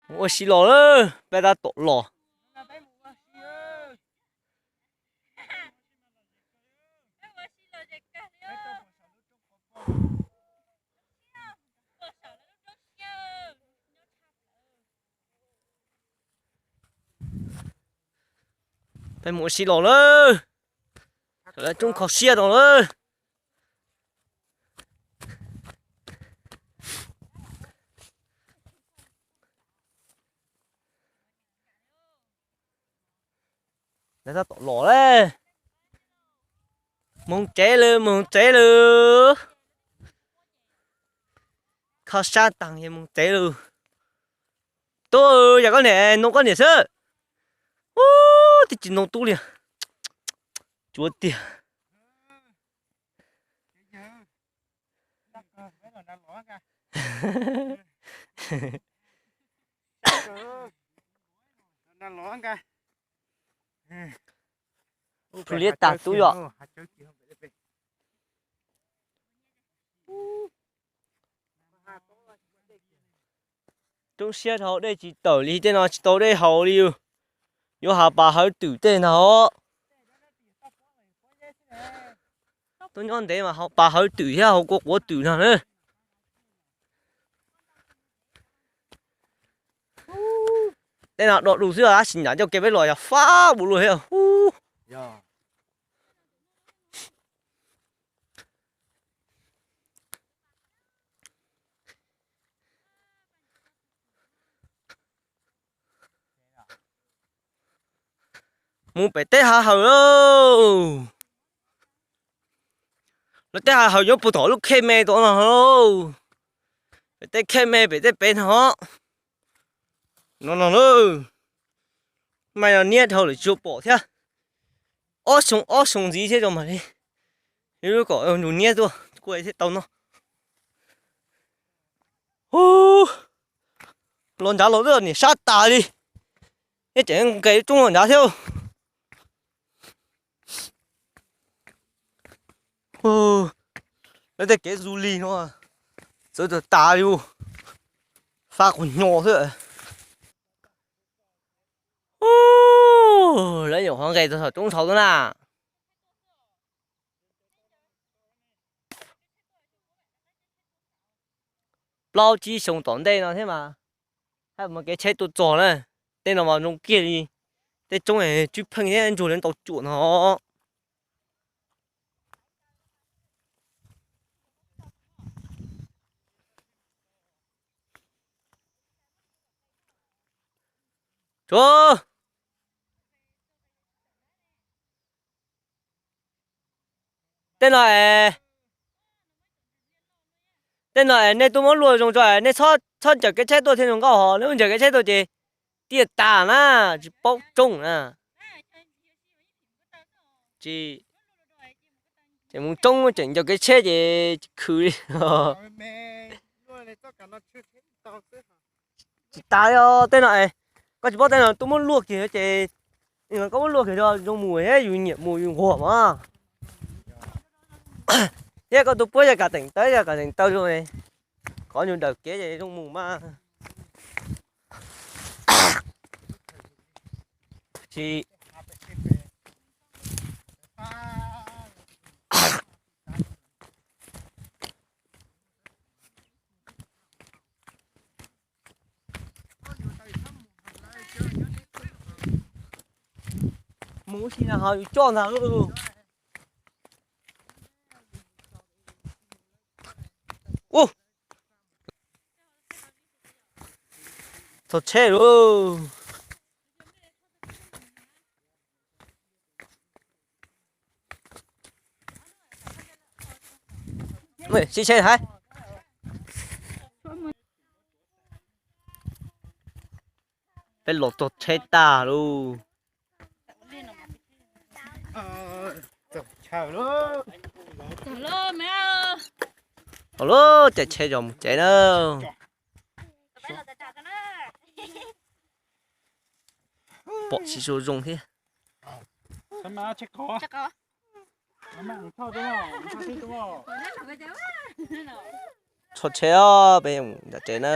Mus ua si los lawm, peb tab tom los. Peb mus ua si los lawm. Lawv tsoob kho siab tau lawm. Lawv tab tom los lawm. Mus tsev lawm, mus tsev lawm. Kho sab taag es mus tsev lawm. Tub, yog koj niam, nug koj niam xwb. Ub, twb tsis nug tub li. Cuav tiag. Txhua liab tag tub yom. Tsoob siab dhau dej tsis tawm li, tej no tsis tau dej haus li. Yuav has pas hawv twm tej no. Tuaj nyob ntev mas haus pas hawv twm thiab haus kua quav twm no na. Tej no do du xwb, tab sis nram ncauj kev peb los yog fab ua luaj thiab. Mus pem teb hav hawm lauj. Lawv teb hav hawm nyob puag tom lub khej me tom no lauj. Pem teb khej me pem teb pem no. No no lauj. Mas yog niab dhau lawm tsis pom thiab. Ob xyoo ob xyoo ntxiv thiab rau mam li. Yuav kom nrug niab tuaj kuj thiaj tau noj. Hu, los nrad los twb niam sab tas li. Neb tseem nqes lub roob los nrad thiab. Lawv tej kev du lig no txawv tas tas li, fab qhov nyo xwb. Lawv nyuam qhuav nqes tau saum roob thaud na. Plaub tsib xyoo tom ntej no thiab mas, hab mas kev tsheb tuaj txog na. Tej no mas zoo kiag li tej roob tswb pheej thiab ntsuag lawv ntau cuam no. Tsuav, tej no es, tej no es nej tuaj muab luaj zoo tso, nej txhob ncaws kev tsheb tuaj thiaj zoo nkauj hos, nej muab ncaws kev tsheb tuaj ces tiaj tas na, tsis paub roob na. Tsis, tseem mus roob tseem ncaws kev tsheb ces tsis khwv li. Tsis tas li os, tej no es koj tsis paub, tej no tuaj muab luaj kiag ces, koj muab luaj kiag rau zoo mus thiab yus nyiam mus yus nquag mas. Thiab koj tus puab yog kam teem taw, yog kam teem taw zoo, qhov yus dawm kev ces zoo mus mas. Tsis mus ua si na ho yus coj ntag lauj. Ub, txog tsheb lauj. Sib tsheb hais. Peb los txog tsheb tag lauj. Ua lub caij tsheb zos mus tsev na. Pom tsis zoo zoo thiab. Tso tsheb os, peb mus nram tsev na.